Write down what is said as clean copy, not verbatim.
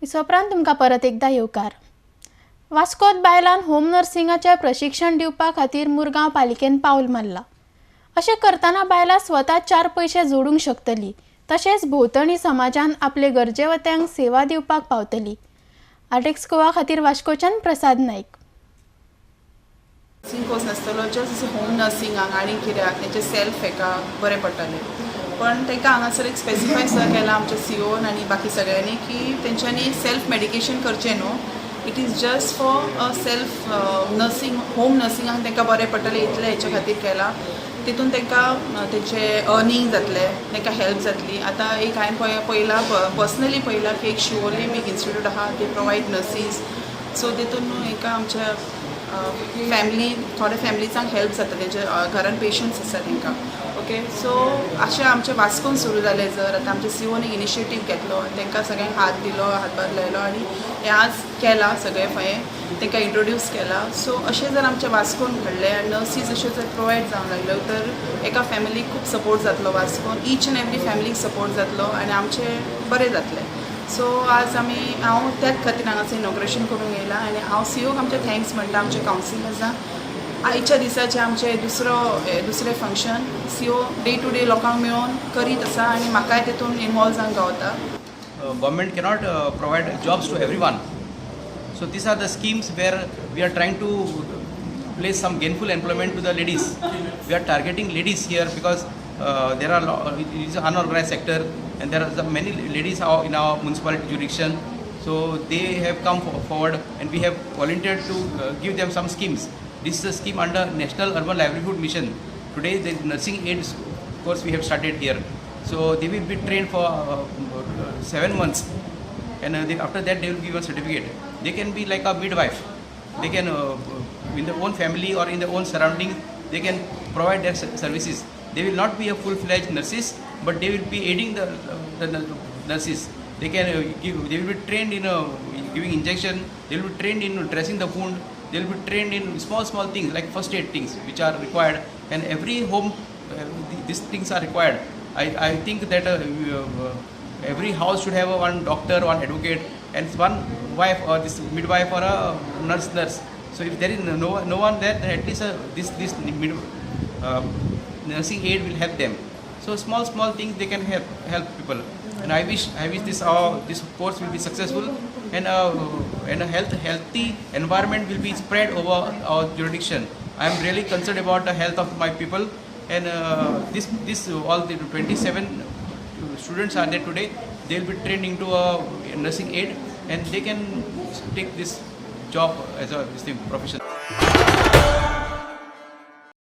सोपरान तुमकां परत एकदां येवकार. वास्कोत बायलांक होम नर्सिंगाचें प्रशिक्षण दिवपा खातीर मुरगांव पालिकेन पावल मारलां. अशें करतना बायलां स्वता चार पयशे जोडूंक शकतलीं, तशेंच भोंवतणी समाजान आपले गरजेवत्यांक सेवा दिवपाक पावतली. आर्टेक्स गोवा खातीर वास्कोच्यान प्रसाद नायक. नर्सिंग कोर्स नासतलो, जस्ट होम नर्सिंगाक आनी कित्याक तेंचे सेल्फ हेका बरें पडटलें. पण तांकां हांगासर एक स्पेसिफाय सुद्दां केलां आमच्या सीओन आनी बाकी सगळ्यांनी की तेंच्यांनी सेल्फ मेडिकेशन करचें न्हू. It is just for a self nursing, home नर्सिंगाक तांकां बरें पडटलें इतलें हेच्या खातीर केलां. तितून तांकां तेंचे अर्नींग जातलें, तांकां हेल्प जातली. आतां एक हांवें पळय पळयलां, पर्सनली पळयलां की एक शिवोली एक इन्स्टिट्यूट आहा, ते प्रोवायड नर्सीस. सो तितून न्हू एका आमच्या फॅमिली, थोड्या फॅमिलीजांक हेल्प जाता, तेंच्या घरान पेशंट्स आसा तांकां. ओके, सो अशें आमच्या वास्कोन सुरू जालें. जर आतां आमच्या सीओन एक इनिशिएटीव घेतलो आनी तांकां सगळ्यांक हात दिलो, हातभार लायलो आनी हें आज केलां सगळें फळें तांकां इंट्रोड्यूस केलां. सो अशें जर आमच्या वास्कोन घडलें आनी नर्सीस अश्यो जर प्रोवायड जावंक लागल्यो तर एका फॅमिलीक खूब सपोर्ट जातलो. वास्कोन ईच एंड एवरी फॅमिलीक सपोर्ट जातलो आनी आमचें बरें जातलें. सो आज आमी, हांव त्याच खातीर हांगासर इनॉग्रेशन करूंक येयलां आनी हांव सीओक आमचे thanks म्हणटा, आमच्या कावन्सिलर्सांक. आयच्या दिसाचें आमचें दुसरो दुसरें function CO day to day लोकांक मेळोन करीत आसा आनी म्हाकाय तेतून इनवॉल्व जावंक गावता. Government cannot provide jobs to everyone. So these are the schemes where we are trying to place some gainful employment to the ladies. We are targeting ladies here because it is an unorganized sector and there are some many ladies are in our municipality jurisdiction. So they have come forward and we have volunteered to give them some schemes. This is a scheme under National Urban Livelihood Mission. Today the nursing aids course we have started here. So they will be trained for 7 months and after that they will give a certificate. They can be like a midwife. They can, in their own family or in their own surroundings, they can provide their services. They will not be a full-fledged nurses, but they will be aiding the nurses. They can give. They will be trained in giving injection. They will be trained in dressing the wound. They will be trained in small small things like first aid things which are required. And every home, these things are required. I think that every house should have a one doctor, one advocate, and one wife or this midwife or a nurse. So if there is no one there, then at least this nursing aid will help them. So small small things they can help people. And I wish this course will be successful and a healthy environment will be spread over our jurisdiction. I am really concerned about the health of my people and this all the 27 students are there today. They will be trained into a nursing aid and they can take this job as a this thing, profession.